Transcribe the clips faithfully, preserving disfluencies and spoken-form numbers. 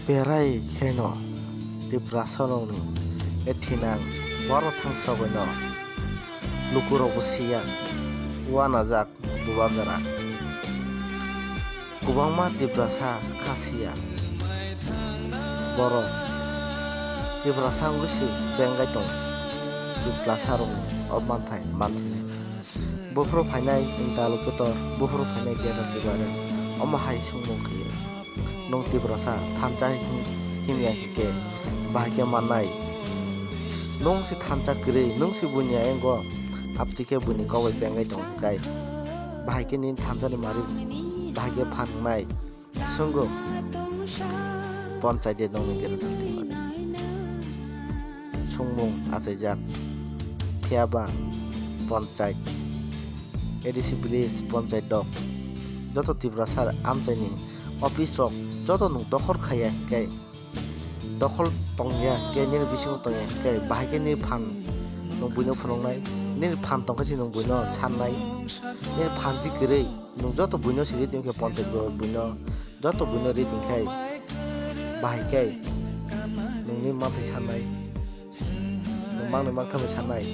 Berai kheno Tiprasa rokni e thinang borok thangsogwino lukurokbo siya uanajak bubagra. Kwbangma Tiprasa kha siya borok Tiprasa wngwi se bengai tong Tiprasa rokni o manthai manthinai. Buphuru phainai interlocutor, buphuru phainai Greater Tipraland, omo hai swngmung khaio. Nwng Tiprasa thansa him-, himya hinkhe bahai khe mannai. Nwng se thansa kwrwi, nwng se buini ayango aptwi khe buini kok bai bengai tong hinkhe bahai khe nini thansani mari bahai khe phan wngnai. Swngo, ponchai de nongni gera tongtwi mani. Songmung achaijak, phiyaba ponchai, A D C village ponchai dok, joto Tiprasa amchaini office rok joto nwng dokhor khaiya hinkhe, dokhol tongya khe nini bisingo tongya hinkhe, bahai khe nini phan nwng buino phunuknai, nini phan tongkhe se nwng buino sannai, nini phan si kwrwi. Nwng joto buino siri tongkhe ponchai bo buino joto buino ri tongkhe bahai khe nwngni manthai sanai, nwng mangni mangthamwi sanai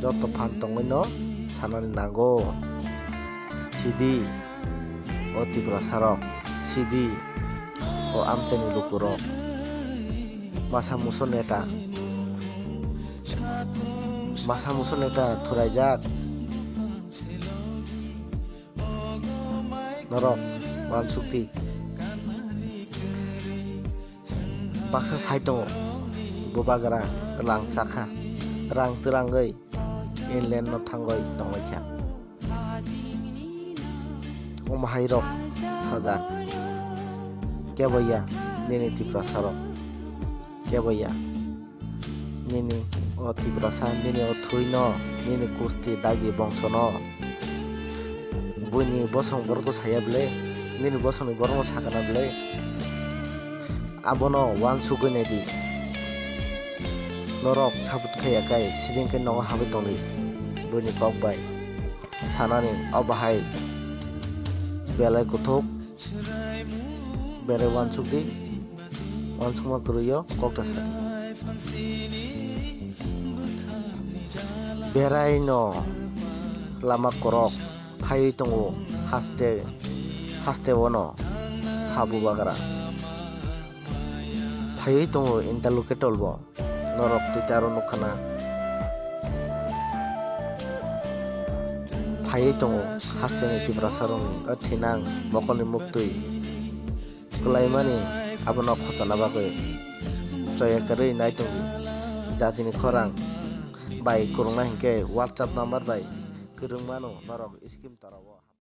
joto phan tongwino sanani nango. Sidi o Tiprasarok, sidi o amchaini lukurok, masa muso neta, masa muso neta thuraijak. Norok uansukdi. Baksa sai tongo, bubagra rang chakha, rang twrangwi England no thangwi tonglaikha. Omo hai rok sajak, kebo ya nini Tiprasa rok, kebo ya. Nini o Tiprasa, nini o thwino, nini kusti dagi bongsono. Buini bosong borok to saya bwle, nini bosongni borokno sakana bwle. Abono uansugwi naidi. Norok support khaiya khe siring khe nogo habwi tongdi. Buini kok bai sanani o bahai belai kuthuk, belai uansukdi. Uansukma kwrwio kok da sadi. Beraino lama kwrwk phaiwi tongo haste, haste ono ha bubagra. Phaiwi tongo interlocutor bo, norok twi taro nukkhana. Phaiwi tongo hasteni Tiprasarokni o thinang mokolni muktwi. Kwlaimani abono khosana bagwi choya kwrwi nai tongo. Jatini khorang bai kwrwngna hinkhe WhatsApp number bai kwrwngmano norok scheme torao.